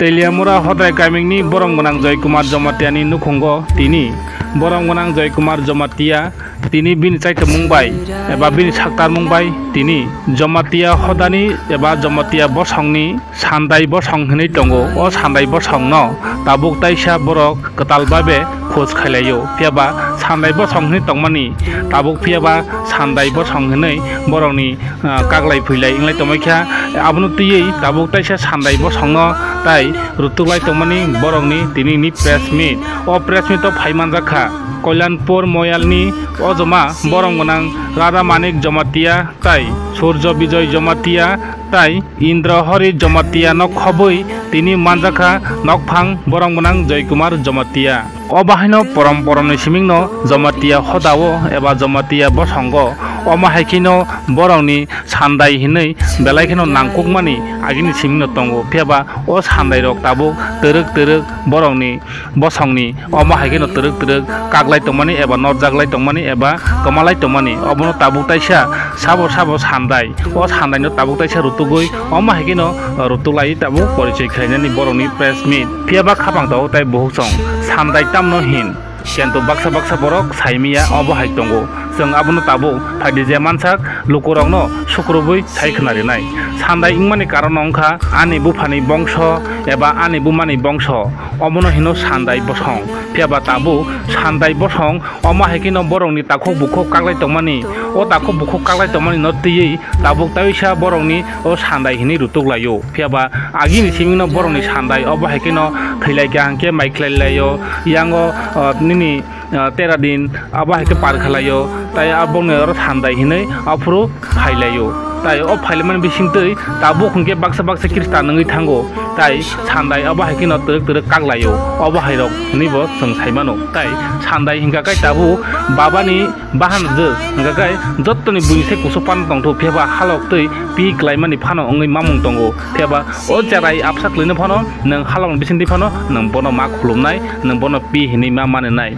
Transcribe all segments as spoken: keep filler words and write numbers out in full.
Teliamura Hodrai kamini borong gwnang Joy Kumar Jamatia ni nukhungo tini borong gwnang Joy Kumar Jamatia tini bini chaitomung bai eba bini saktarmung bai tini Jamatia hodani eba Jamatia bosongni Sandai bosong hinwi tongo. O Sandai bosongno tabuk taisa borok kwtal babe khoj khailaio, phiyaba Sandai bosong hinwi tongmani tabuk phiyaba Sandai bosong hinwi borokni, ah, kaglai phwilai wnglai tongmai kha. Abono twiwi tabuk taisa Sandai bosongno tai rutuklai tongmani borokni tinini press meet. O press meet o phai manjak kha Kalyanpur Moyalni ojoma borong gwnang Radha Manik Jamatia tai Surjo Bijoy Jamatia tai Indra Hori Jamatia no khobwi tini manjakha nokphang borong gwnang Joy Kumar Jamatia. O bahaino porom poromni simingno Jamatia hodao eba Jamatia bosongo, omo hai kheno borokni Sandai hinwi belai kheno nangkukmani agini simingno tongo, phiyaba o Sandai rok tabuk twrwk twrwk borokni bosongni omo hai kheno twrwk twrwk kaglai tongmani eba norjaklai tongmani eba kwmalai tongmani. Obono tabuk taisa sabo sabo Sandai, o Sandaino tabuk taisa rutugwi omo hai kheno rutuklai tabuk porichoi khlainani borokni press meet. Phiyaba khapang tongo tai buhuk song Sandai tamno hin. Kento baksa baksa borok saimiya obo hai tongo. Chwng abono tabuk phaidi je mansak lukurokno sukrubwi sai khna rinai. Sandai wngmani karon wngkha ani buphani bongso eba ani bumani bongso. Omono hino Sandai bosong. Phiyaba tabuk Sandai bosong omo hai kheno borokni takhuk bukhuk kaglai tongmani. O takhuk bukhuk kaglai tongmani no twiwi tabuk taisa borokni o Sandai hinwi rutuk laio. Phiyaba agini simingno borokni Sandai obo hai kheno thwilaikha hwnkhe maikhlai laio. Yango, o, nini ah, tera din abo hai khe par khalaio, tai aboni oro Sandai hinwi aphuru phailaio. Tai o phailaimani bisingtwi tabuk hwnkhe baksa baksa Khristan wngwi thango, tai Sandai abo hai kheno twrwk twrwk kaklaio, obo hai rok hinwi bo chwng sai mano. Tai Sandai hwnkha khe tabuk babani bahan rwjak hwnkha khe jottoni buini sai kusu pan tongthu, phiyaba halok twi pi klaimani phano wngwi mamung tongo, phiyaba o cherai absa kwlwino phano nwng halokni bisingtwi phano nwng bono ma khulumnai, nwng bono pi hinwi ma maninai.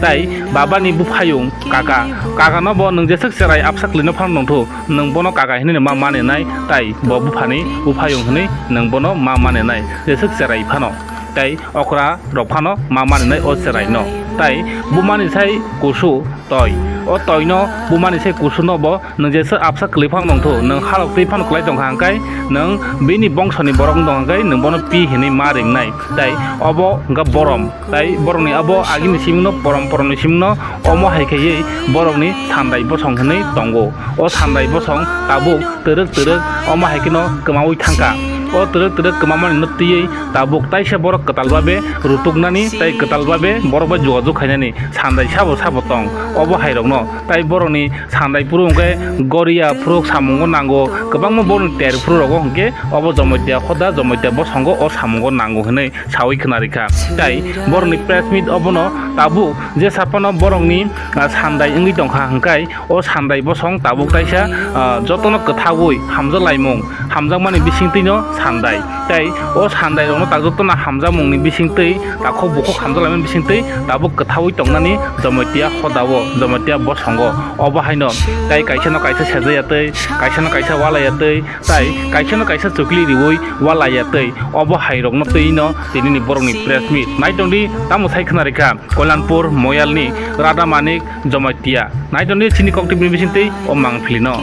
Tai babani buphayung kaka, kakano bo nwng jeswk cherai absa kwlwino phano nongthu, nwng bono kaka hinwi ma maninai, tai bo buphani buphayung hinwi nwng bono ma maninai, jeswk cherai phano. Tai okra rok phano ma maninai o cheraino. Tai bumani sai kusu toi, o toino bumani sai kusuno bo nwng jeswk absa kwlwi phano nongthu, nwng halok twi phano kwlai tongkha hwnkhe, nwng bini bongsoni borok wng tongkha hwnkhe, nwng bono pi hinwi ma ringnai. Tai obo hwnkha borom. Tai borokni abo agini simingno, porom poromni simingno omo hai khaiwi borokni Sandai bosong hinwi tongo. O Sandai bosong tabuk twrwk twrwk omo hai kheno kwmaui thangkha. O twrwk twrwk kwmamani no twiwi tabuk taisa borok kwtal babe rutuknani tai kwtal babe borok bai jogajog khainani Sandai sabo sabo tong. Obo hai rokno tai borokni Sandai phuru hwnkhe goria phuru samungo nango, kwbangma borokni ter phuru rogo hwnkhe obo Jamatia hoda, Jamatia bosongo o samungo nango hinwi saui khna rikha. Tai borokni press meet obono tabuk jesa phano borokni, ah, Sandai wngwi tongkha hwnkhe o Sandai bosong tabuk taisa, ah, jotono kwthaui hamjak laimung, hamjakmani bisingtwino Sandai. Tai o Sandai rokno tak jotono hamjakmungni bisingtwi, takhuk bukhuk hamjak laimani bisingtwi tabuk kwthaui tongnani Jamatia hodao, Jamatia bosongo. Obo haino tai kaisano kaisa sejaya twi, kaisano kaisa walaya twi, tai kaisano kaisa chukli riui walaya twi, obo hai rokno twi no tinini borokni press meet. Nai tongdi, tamo sai khna rikha Kalyanpur Moyalni Radha Manik Jamatia. Nai tongdi chini koktwibini bisingtwi o mangpili no.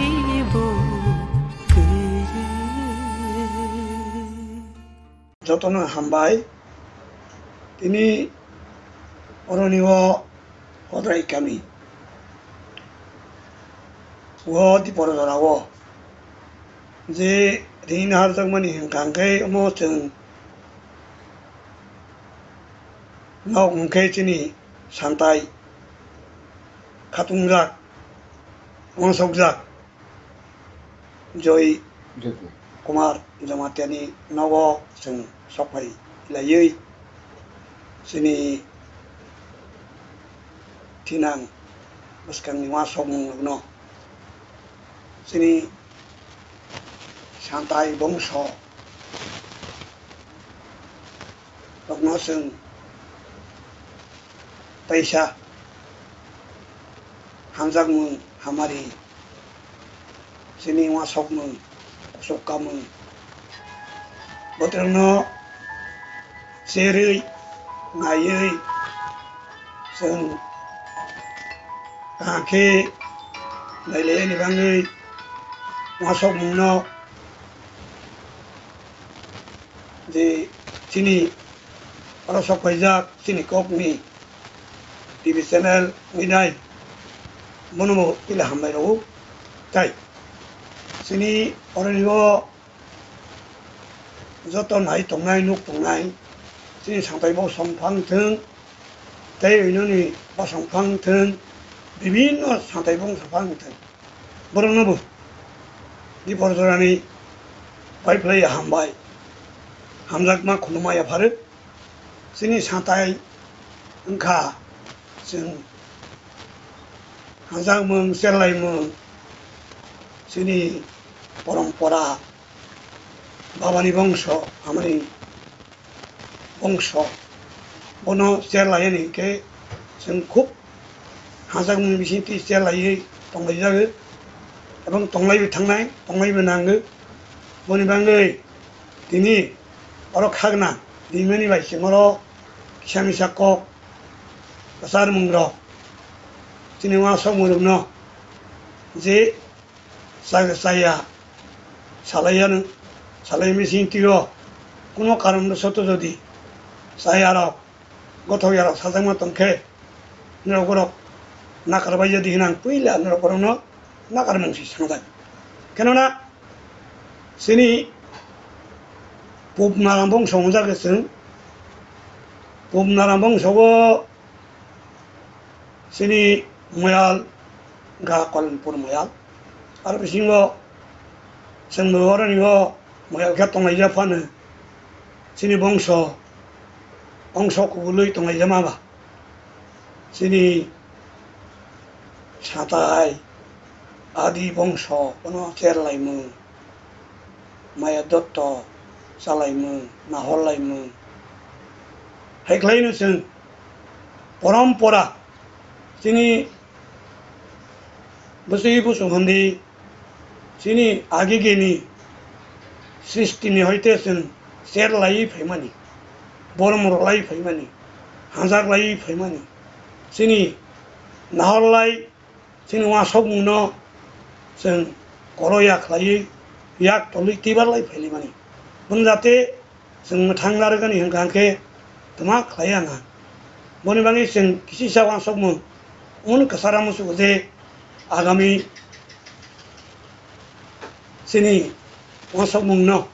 Jotono hambai. Tini oroni o Hodrai kami. O Dipor jora o je ring harjakmani hwnkha hwnkhe omo chwng nok hwnkhe chini Sandai khatungjak, uansukjak. Joy Joy Kumar. Kumar Jamatia ni nogo chwng sokphai laiwi chini thinang bwskangni uansukmung rokno, chini Sandai bongso rokno chwng teisa hamjakmung hamari, chini uansukmung, kuchuk kamung, botrokno cherwi, naiwi, chwng kaham khe nailaini bagwi uansukmungno je chini oro sok paijak chini kokni T V channel wngwi nai, bono bo kila hambai rwo. Tai chini oroni o joto nai tongnai, nuk tongnai, chini satai bo song phang thung, tei oinoni bosong phang thung, bibinno satai bongsa phang thung. Borokno bo Dipor jorani pai phlai hambai, hamjakma khulumma yapharwi. Chini satai wngkha chwng hamjakmung, cherlaimung, chini porompora, babani bongso, amani bongso, bono cherlai ani hinkhe chwng khub hamjakmung bisingtwi cherlaiwi tonglaijagwi, ebong tonglaiwi thangnai, tonglaiwi nango. Boni bagwi tini oro khagna rimani bai chwng oro kisa misa kok kwcharmungrok chini uansukmungrokno je chaya, chaya salai ano, salai misi twi o kuno karon soto jodi chayarok, gothok yarok sajakma tongkhe, norok borok nakar bai jadi hinang puila norok borokno nakar mungsi sangjak. Kenona chini Pub Naram bongso wngjak chwng, Pub Naram bongso o chini Moyal, ga Kalanpur Moyal. Aro bisingo chwng bo oroni o Moyal khe tonglaijak phano chini bongso, bongso kubulwi tonglaijama ba. Chini satai, adi bongso, bono cherlaimung, maya dotto chalaimung, nahorlaimung. Hai khlaino chwng porompora chini bwswi busu hwndi chini agigini sristini hoite chwng cherlaiwi phaimani, borom rwlaiwi phaimani, hamjaklaiwi phaimani, chini nahorlai, chini uansukmungno chwng koro ya khlaiwi yak tolwi twibarlai phailaimani. Bono jate chwng mwthang narwkani hwnkha hwnkhe twma khlai ya na. Boni bagwi chwng kisisa uansukmung omono kwcharo muchungo je agami chini uansukmungno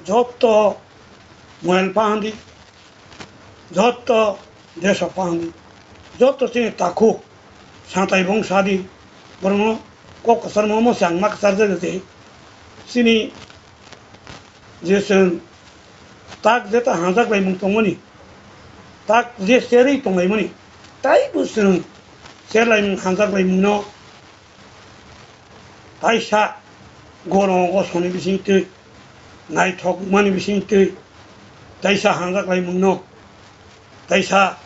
joto moyal pahandi, joto deso pahandi, joto chini takhuk satai bongsa di, borokno kok kwcharma omo se ang ma kwcharjak je chini je chwng tak jeta hamjak laimung tongmani, tak je cherwi tonglaimani, taibo chwng cherlaimung hamjak laimungno taisa gorongo soni bisingtwi, naithokmani bisingtwi, taisa hamjak laimungno, taisa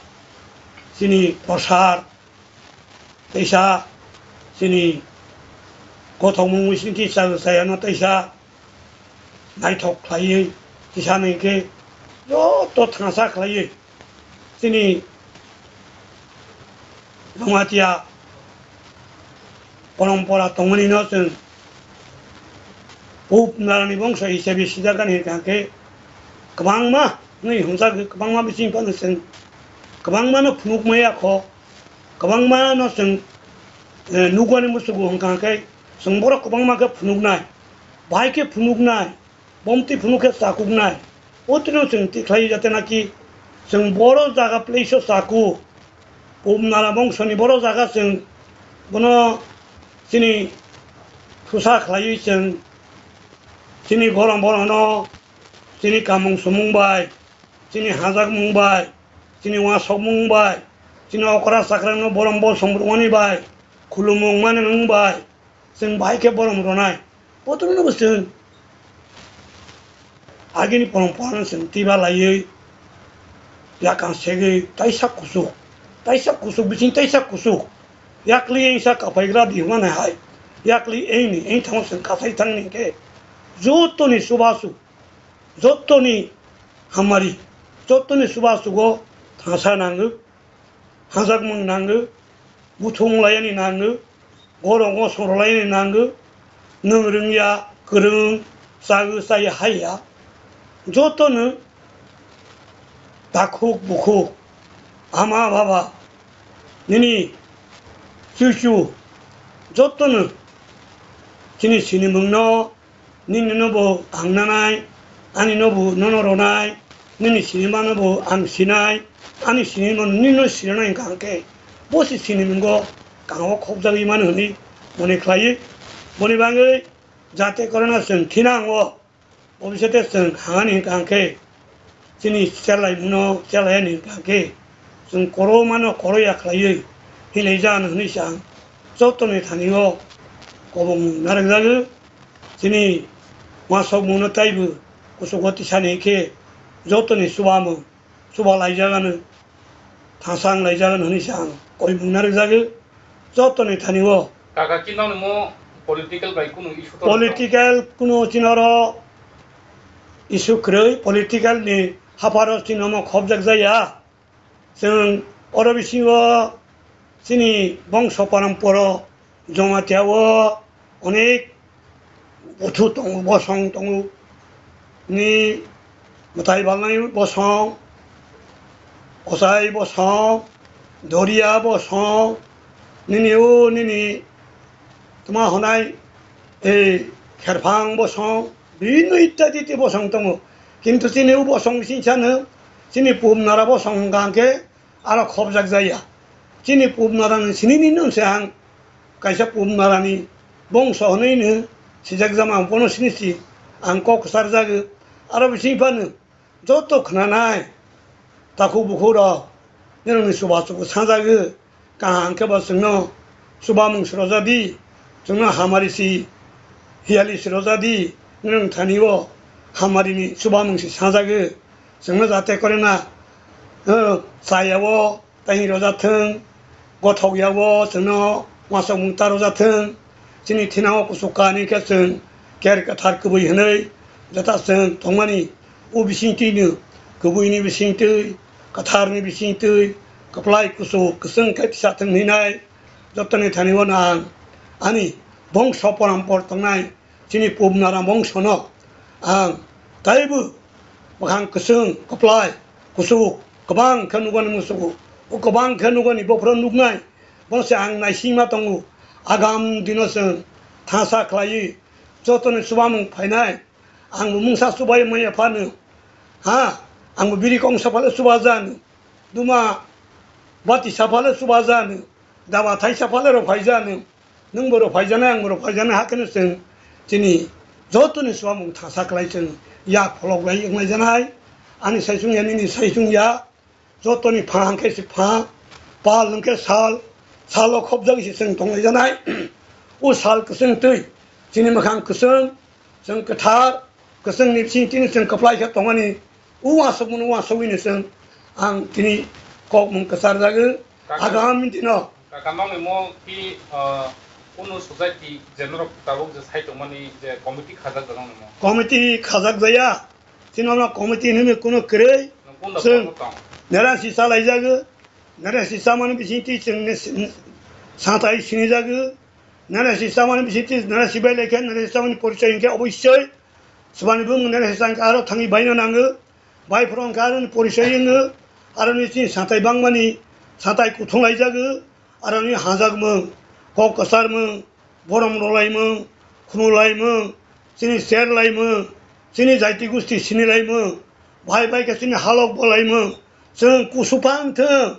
chini prosar, teisa chini kothokmung bisingtwi chaya chayano teisa naithok khlaiwi, tisa hwnkhe joto thansa khlaiwi chini Jamatia porompora tongmani no chwng Pub Narani bongso hisabe sijakani hwnkha khe kwbangma hwnwi hwnjak kwbangma bising phano chwng kwbangma no phunuk maya kho. Kwbangma no chwng, eh, nukmani muchungo hwnkha khe chwng borok kwbangma khe phunuknai, bahai khe phunuknai, bomtwi phunuk khe chakuknai. O twino chwng tikhlai jate naki chwng boro jaga place o chaku, Pub Nara bongsoni boro jaga chwng bono chini thusa khlaiwi chwng chini gorom borokno chini kamung sumung bai, chini hajakmung bai, chini uansukmung bai, chini okra chakrano borom bosong rwmani bai, khulumung mani wng bai, chwng bahai khe borom rwnai. Botorno bo chwng agini poromporano chwng tiba laiwi, yakang segwi taisa kuchuk, taisa kuchuk bising taisa kuchuk, yakli engsa kaphaigra di hwnmani hai, yakli engni engthango chwng kathai thangni khe, jotoni chubachu, jotoni hamari, Jottoni chubachugo thangsa nango, hajakmung nango, buthung layani nango, gorok gosong rwlaini nango, nwng rwngya, kwrwng, chagwi chaya haiya, jotono takhuk bukhuk, ama baba, nini chuchu, jotono chini sinimungno, nini no bo ang nanai, ani no bo nono ronai, nini sinima no bo ang sinai, ani sinima nini no sinanai hwnkha hwnkhe, bo se sinimungo kangao khopjagwi mano hwnwi mone khlaiwi, boni bagwi jate korona chwng thinango, bobisate chwng hangani hwnkha hwnkhe, chini cherlaimungno cherlaiyani hwnkha hwnkhe, chwng koromano koroya khlaiwi hinlaijano hwnwi se ang jotoni thani-o kobong narwkjago. Chini uansukmungno taibo kuchugo tisani khe jotoni chubamung chuba laijagano, thangsa wng laijagano hwnwi se ang koimung narwkjago jotoni thani-o. Kaka, chini nokni mo political bai kunu issue tong? Political kunu chini oro issue kwrwi, political ni hapharo chini omo khopjak jaya. Chwng oro bisingo chini bongso paramporo Jamatia o onek buthu tongo, bosong tongo, ni mwtai balnai bosong, ochai bosong, doria bosong, nini o nini tma honai, ei kherphang bosong, bibhinno ittadi ittadi bosong tongo. Kintu chini o bosong bising sano chini pubnara bosong hwnkha hwnkhe aro khopjak jaya. Chini pubnarani sinini no se ang kaisa pubnarani bongso hwnwi no sijak jama, ang bono sini si ang kok kwcharjago. Aro bising phano joto khwnanai takhuk bukhuk rok nini chubachugo sanjago. Kaham khe bo chwngno chubamung se rwjadi, chwngno hamari si hiyali se rwjadi, nwng thani-o hamarini chubamung se sanjago. Chwngno jate korena, eh, chaya-o tahi rwjathwng, gothok ya-o chwngno uansukmung ta rwjathwng. Chini thina-o kuchuk kani khe chwng ker kwthar kwbwi hwnwi jota chwng tongmani, o bisingtwino kwbwini bisingtwi, kwtharni bisingtwi, kwplai kuchuk kwchwng khe tisathwng hinai. Jotoni thani-o no ang ani bongso porampor tongnai chini pubnara bongsono ang taibo mwkhang kwchwng, kwplai, kuchuk kwbang khe nukani muchungo. O kwbang khe nukani bophro nuknai, bono se ang naisingma tongo. Agam dino chwng thangsa khlaiwi jotoni chubamung phainai. Angbo mungsa chubai manya phano, ha, angbo biri kongsa phale chuba jani, duma bati sa phale chuba jani, daba thaisa phale rw phai jani, nwngbo rw phai jani, angbo rw phai jani, hakhe no chwng chini jotoni chubamung thangsa khlai chwng yak pholok lai wnglai janai. Ani sai chwng ya, nini sai chwng ya, jotoni pha hwnkhe se pha, pal hwnkhe sal, salo khopjagwi se chwng tonglai janai. O sal kwchwng twi chini mwkhang kwchwng, chwng kwthar, kwchwngni bising tini chwng kwplai khe tongmani, o uansukmano uansugwino chwng ang tini kokmung kwcharjago. Kaka, agami dino. Kaka, nokni mo ki, ah, kunu society je norok tabuk je sai tongmani je committee khajak jagao nokni mo? Committee khajak jaya. Chini ono committee hinwi kunu kwrwi. Nokunda chwng tong? Nerasi chalaijago. Nerasi chamani bisingtwi chwng ne-, satai sinijago. Nerasi chamani bisingtwi nerasi bai laikha, nerasi chamani porichoi hinkhe obossoi. Swbani bumung nerasi changkha aro thangwi baino nango. Bai phoro hinkhe aroni porichoi wngo. Aroni chini satai bangmani, satai kuthung laijago. Aroni hajakmung, kok kwcharmung, borom rwlaimung, khunulaimung, chini cherlaimung, chini jaiti gusti sinilaimung, bai bai khe chini halok bolaimung, chwng kusu phang thwng,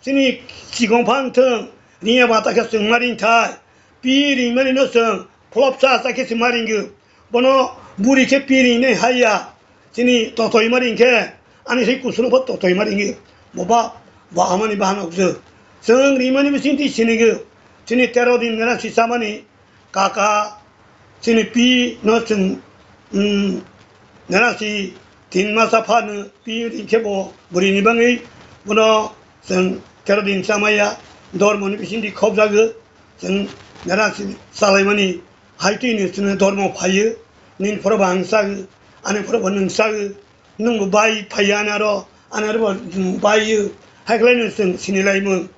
chini chikon phang thwng, riya bata khe chwng ma ringthai, pi ringmani no chwng pholopsa sa khe se ma ringo. Bono buri khe pi ringnai hai ya, chini totoi ma ring khe, ani sai kusuno pho totoi ma ringo. Bo ba, bo amani bahan okjwk. Chwng rimani bisingtwi sinigo, chini tero din nera si chamani kaka, chini pi no chwng, um, nera si tin masa phano pi ring khe bo bwrwini bangwi bono chwng tero din chamaya, dormoni bisingtwi khopjago, chwng nera si chalaimani. Hai twi ni chwngno dormo phaiyo, nini phoro bo ang chago, ani phoro bo nwng chago, nwng bo bai phaiya ani aro Ani aro bo, mm, bai yo, hai khlai no chwng sini lai mung.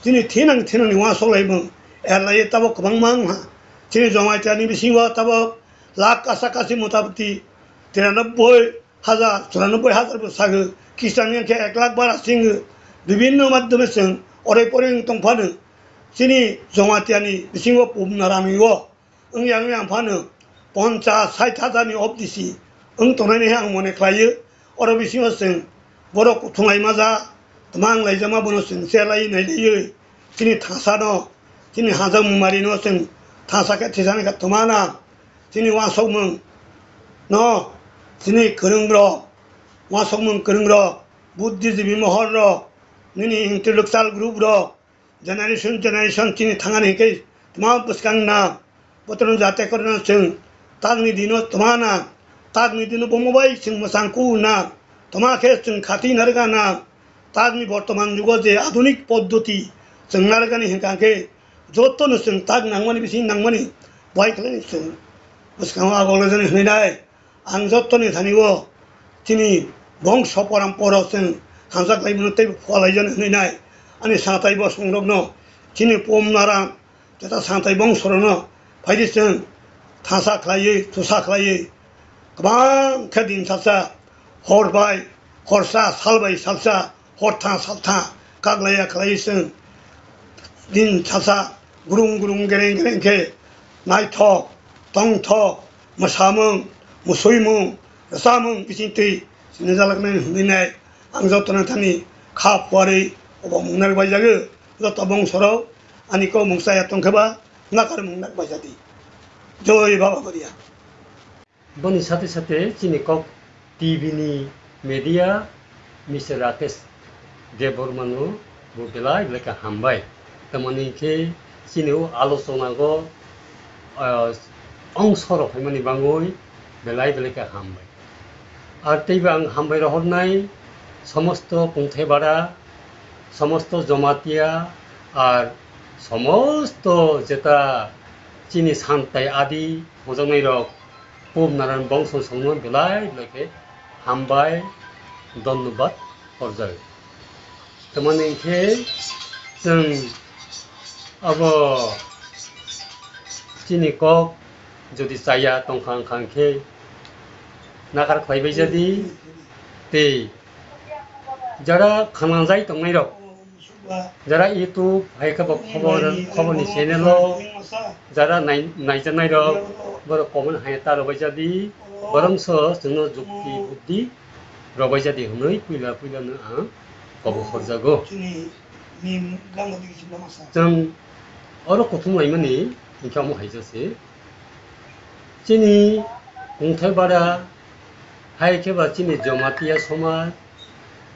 Chini thinang thinang ni uansuk lai mung. Er lai yo tabok kwbangma wng ha. Chini Jamatia ni bisingo tabok lakh kasa kasi motamuti tiranoboi hajar, churanobboi hajar bo sago. Khristan ni khe ek lakh bara singo. Bibinno madhyome chwng orai porai wng tong phano. Chini Jamatia ni bisingo Pumnaram ni o wng yang yang phano ponchas sait hajar ni obdisi wng tongnai ni ang mone khlai yo. Oro bisingo chwng borok kuthung lai ma ja, twma wng lai ja ma bono chwng che lai nai lai yo. Chini thangsa no, chini hajak mumari no chwng thangsa khe thisa ni kha twma na. Chini uansuk mung no, chini kwrwng rok, uansuk mung kwrwng rok, buddhijibi mohor rok, nini intellectual group rok, generation generation chini thangani hinkhe tma bwskang na, botorno jate korno chwng takni dino tma na, takni dino bomo bai chwng mwchang ku na, tma khe chwng khati narwkna na, takni bortoman jugo je adunik poddoti chwng narwkani hinkha khe jotono chwng tak nangmani bising nangmani bai khlai chwng bwskango agok laijani hwnwi nai. Ang jottoni thani o chini bongso poramporo chwng hamjak lai mano tei phuarlaijani hwnwi nai ani satai bosongrokno, chini pom naram jeta satai bongsorokno phaidi chwng thasa khlaiwi thusa khlaiwi kwbang khe din salsa hor bai horsa sal bai salsa hor tha sal tha kak laiya khlaiwi chwng din salsa gurung gurung gereng gereng khe naithok, tongthok, mwsamung, musuimung, rwchapmung bisingtwi sinijaknai hwnwi nai ang jotono thani kha phuarwi obo mungnak baijago. Joto bongsorok ani kok mungsa ya tongkhe ba nakar mungnak baijadi. Joi Baba Buria. Boni sate sate chini kok T V ni media Mister Rakesh Debbarma no bo belai belai khe hambai. Tamoni hinkhe chini o alochona go, ah, ongso rok phaimani bangwi belai belai khe hambai. Ar teibo ang hambai rohornai somosto Kungthaibara, somosto Jamatia, ar somosto jeta chini santai adi hwnjaknai rok. Pub Narayan bongso songno belai belai khe hambai, dhonnobad horjak. Tamoni hinkhe chwng abo chini kok jodi chaya tongkha wngkha hinkhe nakar khlai bai jadi tei jara khanangjai tongnai rok. Jara YouTube hai khe bo khobor, khobor ni channel o jara nai-, naijaknai rok, borok comment hai ta rwbaijadi, borok so chwngno jukti buddi rwbaijadi hwnwi puila puila no ang kobo horjago. Chwng oro kuthum laimani hinkhe omo hai jase. Chini Kungthaibara hai khe ba chini Jamatia somaj,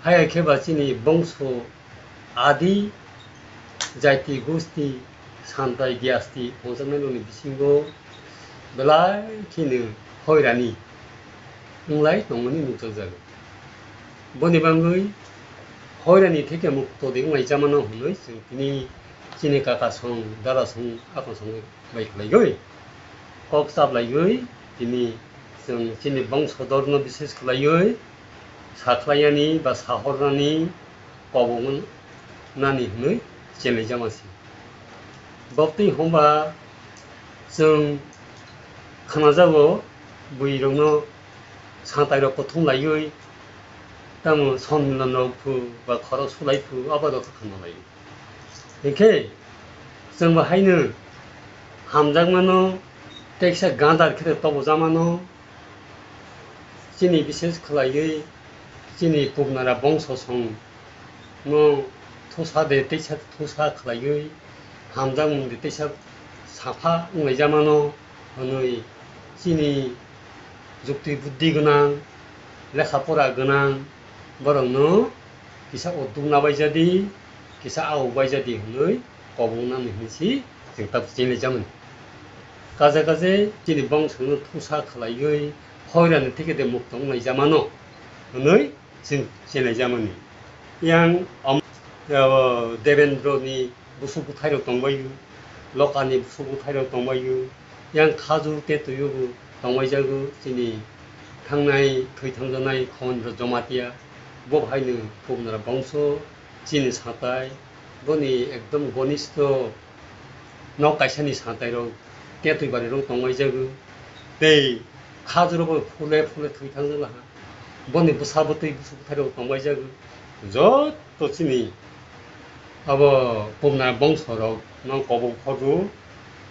hai khe ba chini bongso adi, jaiti gusti, santai giasti tonjaknai rokni bisingo belai kheno hoirani wnglai tongmani nukjakjago. Boni bangwi hoirani theke mukto de wnglai chamano hwnwi chwng tini chini kaka song, dada song, apha song bai khlaigwi, kok chaplaiwi tini chwng chini bongsodorno bises khlaiwi sakhlaiyani ba sahornani kobong nani hwnwi chenlaijama se. Bobtwi hwnba chwng khnajago, bwrwirokno santairok kuthum laiwi tamo sonmilan rok phu ba khorok sulai phu abo rok khna lai. Hinkhe chwng bo haino hamjakmano, teksa gandar khe tobojamano, chini bises khlaiwi chini Pubnara bongso songno thusa de teisa thusa khlaiwi hamjakmung de teisa sapha wnglaijamano hwnwi chini jukti buddhi gwnang, lekha pora gwnang borokno kisa udduk nabaijadi, kisa awuk baijadi hwnwi kobong nani hwnwi si chwng tabuk chenglai chamani. Kaja kaje chini bongsono thusa khlaiwi hoirani theke de mukto wnglai jamano hwnwi chwng chenglai jamani. Yang om-, o, Devendroni busuk bwthairok tongbaio, Lokani busuk bwthairok tongbaio, yang Khajur Tetuio bo tongbai jago chini thangnai thwi thangjaknai Khonjo Jamatia. Bo haino Pumnara bongso chini satai, boni ekdom gonistho nok kaisani satai rok, ketwi bari rok tongmai jago. Tei khajuro bo phule phule thwi thang jala ha. Boni bwsa bwtwi bwswk bwthai rok tongmai jago. Jotto chini abo Pumnara bongso rok no kobo khorju,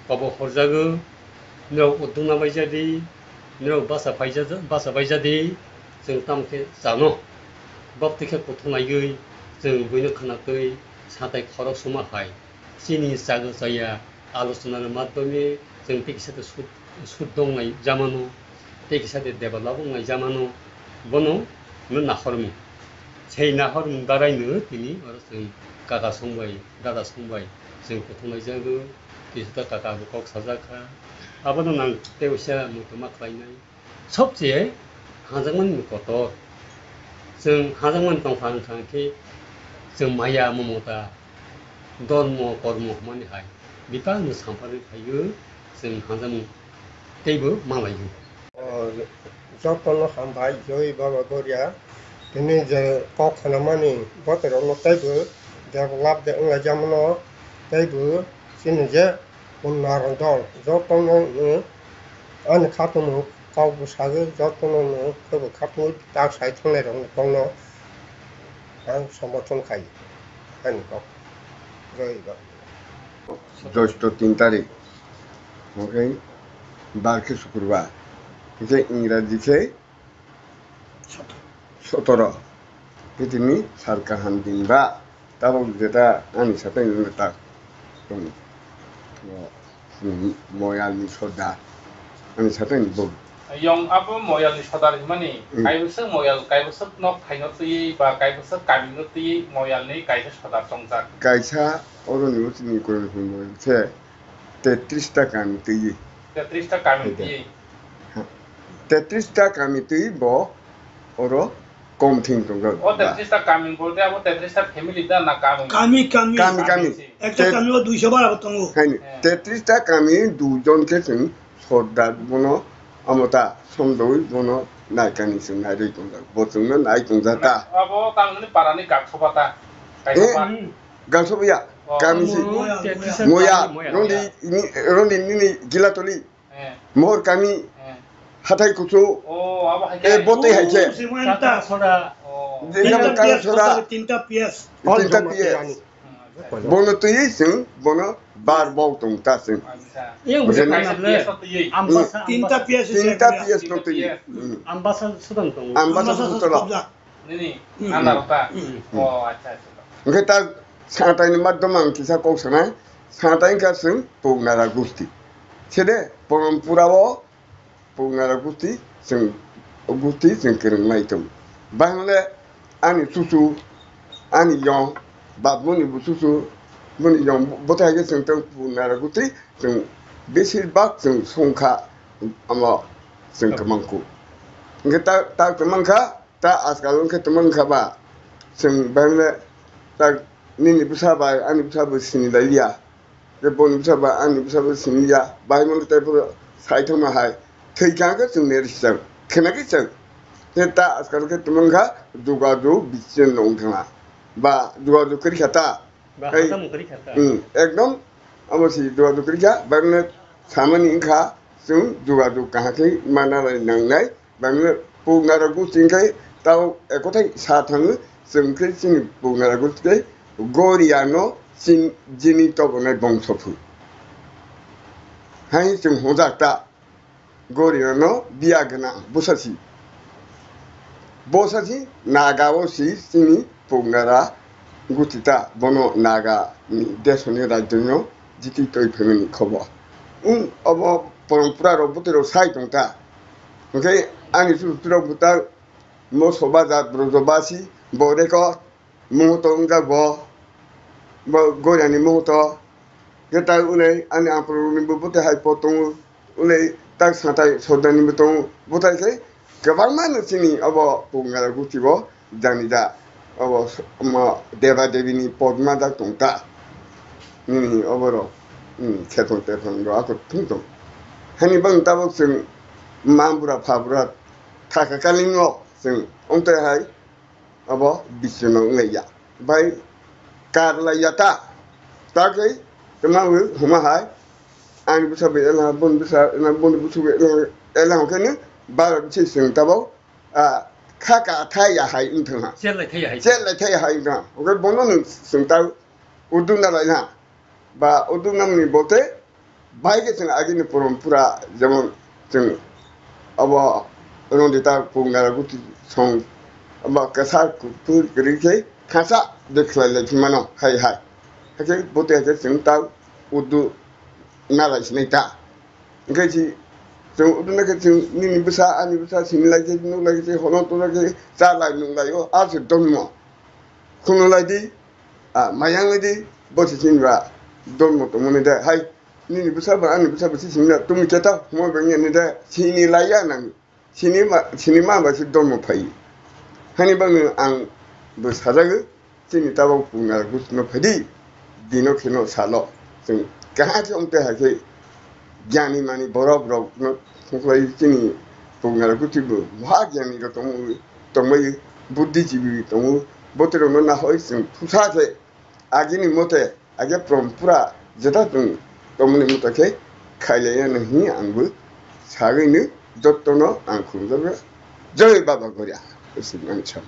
kobo khorjago. Norok udung na bai jadi, norok basa pai jadi, basa bai jadi. Chwng tamo khe chano. Bab twi khe kuthum laiwi chwng buino khwnatwi satai khorok suma hai. Chini chago chaya alochonani madhyome chwng tei kisa de sud, sud dong lai jamano, tei kisa de develop wng lai jamano, bono no nahormung. Sei nahormung daraino tini oro chwng kaka songbai, dada songbai chwng kuthum laijago, kisa de kaka bo kok sajak kha. Abono nang tei uaisa muitu ma khlainai. Sobcheye hangjakmani ni kotor. Chwng hangjakmani tongkha wngkha khe chwng maya, momota, dormo, kormo hwnmani hai bebakno samphari phaiwi chwng hangjakmung teibo malaio. O, jotono hambai, Joi Baba Goria. Tini je kok khnamani botorokno teibo develop de wnglaijamano, teibo chini je Pumnara dol, jotono, mm, ani khatungmung kok bwsagwi jotono, mm, khebo khatungwi tak sai thangnairokni kokno ang somorthon khai, ani kok. Joi Baba. Josto tin tarik, hwnkhe bar khe Sukurbar, hwnkhe Ingraji khe sotoro. Pithini sal kaham din ba, tabok jeta ani satai nungwi tak tong. O, hmm, moyalni sodar. Ani satai ni bok. Yong abo moyalni sodar himani, hmm, kaibwswk moyal, kaibwswk nok thaino twiwi ba kaibwswk kamino twiwi moyalni kaisa sodar tongjak. Kaisa oroni o chini koroni hwnwi moyal khe tetris ta kami twiwi. Tetris ta kami twiwi. Ha. Tetris ta kami twiwi bo oro kom thing tongo. O tetris ta kami bolte abo tetris ta family da na kami? Kami, kami. Kami, kami. Ekta kami o duiso bara bo tongo. Haini. He. Tetris ta kami duijon khe chwng sordar bono amo ta somdoi bono naikani chwng nairwi tongjak. Bo chwngno nai tongjak ta. Abo tangmani parani gaksoba ta. Eh, kaisa pa. Gaksoba ya. Oh. Kami si. Moya, moya. Moya. Moya. Rondi, ini, rondi nini gilatoli. Eh. Mohor kami. Eh. Hathai kuchu. Oh, abo hai. Eh, botei hai khe. Oh, si moya ta. Soda. Oh. Tinta pias, soda. Tinta pias. Tinta pias. Hmm, acha. Bono twi chwng, bono bar bok tong ta chwng. Acha. Yang busa kaisa pias twi. Ambasa, tinta pias. Tinta pias no twi. Hmm. Ambasa sudang tong. Ambasa sudang tong. Nini, hmm, ana rota. Hmm. Oh, acha, acha. Hwnkhe ta santaini madhyom ang kisa kok sanai. Santai wngkha chwng Pumnara gusti. Sede, porompura o Pumnara gusti chwng, gusti chwng kwrwng lai tongo. Bahai le ani chuchu, ani yong, bap boni bo chuchu, boni yong, bo-, botei hai khe chwng tong Pumnara gusti chwng besir bak chwng songkha, omo chwng kwmang kuk. Hwnkhe ta, ta kwmang kha, ta ajkal wngkhe tongmani kha ba, chwng bahai le ta nini bwsa bai ani bwsa bo sini lai ya. Tei boni bwsa ba ani bwsa bo sini ya. Bahai mano tei bo sai thangma hai. Thwi kha khe chwng neri chang. Khena khe chang. Tei ta ajkal khe tongmani kha jogajog bichon no wng thangma. Ba jogajog kwrwi kha ta. Ba, tei, hata mung kwrwi kha ta. Hmm, ekdom amo si jogajog kwrwi kha. Bahai mano samani wng kha. Chwng jogajog kaham khe manna lai nangnai, bangno Pumnara gusti hwnkhe tao ekothai sa thango, chwng khe chini Pumnara gusti khe Goriano chin-, jini tobonai bongso phu. Hai chwng hwnjak ta, Goriano biya gwnang bwsa si. Bwsa si Naga o si chini Pumnara gusti ta, bono Naga ni desoni rajyo no jiti toi phaimani khobor. Wng obo porompora rok bwtwi rok sai tong ta. Hwnkhe ani chuchu rok bwta moso baja brojo basi bo reko muhuto wngjak bo, bo Goriani muhuto. Khe ta unai ani aphuru ni bo bwtwi hai po tongo. Unai tak satai sordar ni bo tongo. Bwtai khe kwbangma no chini obo Pumnara gusti bo jani da. Obo s-, omo deba debi ni pod ma jak tong ta. Nini obo rok, hmm, kheto tephan rok ako thung tong. Hani bang tabok chwng ma bura pha bura thaka kaling o chwng ongtai hai. abo bichino wngya. Bai karlaiya ta. Ta khe tma wi huma hai. Ani bwsa bai ela, boni bwsa ela, boni bwsa bai ela, ela hwnkhe ni bara bisi chwng tabok, ah, kha ka thai ya hai wngthang ha. Chelai thai ya hai. Chelai thai ya hai wngthang ha. Hwnkhe bono nwng chwng ta udu na lai na. Ba udu namni bote bai khe chwng agini porompora jemon chwng abo Rondita Kungara Guti song abo kwsa kuphur kwrwi khe khasa de khlai lai mano hai hai. Hakhe bote hakhe chwng ta udu na lai sinai ta. Hingkhe si chwng udu na khe chwng nini bwsa ani bwsa sini lai khe nuk lai khe hono tona khe cha lai nuk lai o a se donmo. Khunu lai di, a, mayang lai di, bo se chini ba donmo tongmani de. Hai, nini bwsa ba ani bwsa bwsi sini na tumi keta huma bengya ni de, sini lai ya nang, sini ma, sini ma ba si donmo phai. Hani bangni ang bo sajago, chini tabok pungna gusno phai di, dino kheno salo. Chwng kaha khe ongte hai khe gyani mani borok rok no thungkhlai chini pungna kuti bo maha gyani rok tongmani. Tongbai buddhijibi tongo, boterokno nahoi chwng thusa khe agini mote age prom pura jeta chwng tongmani mote khe khailaiya no hini ang bo sagwino jotono ang khumjago. Jai Baba Goria. Isi mani sam.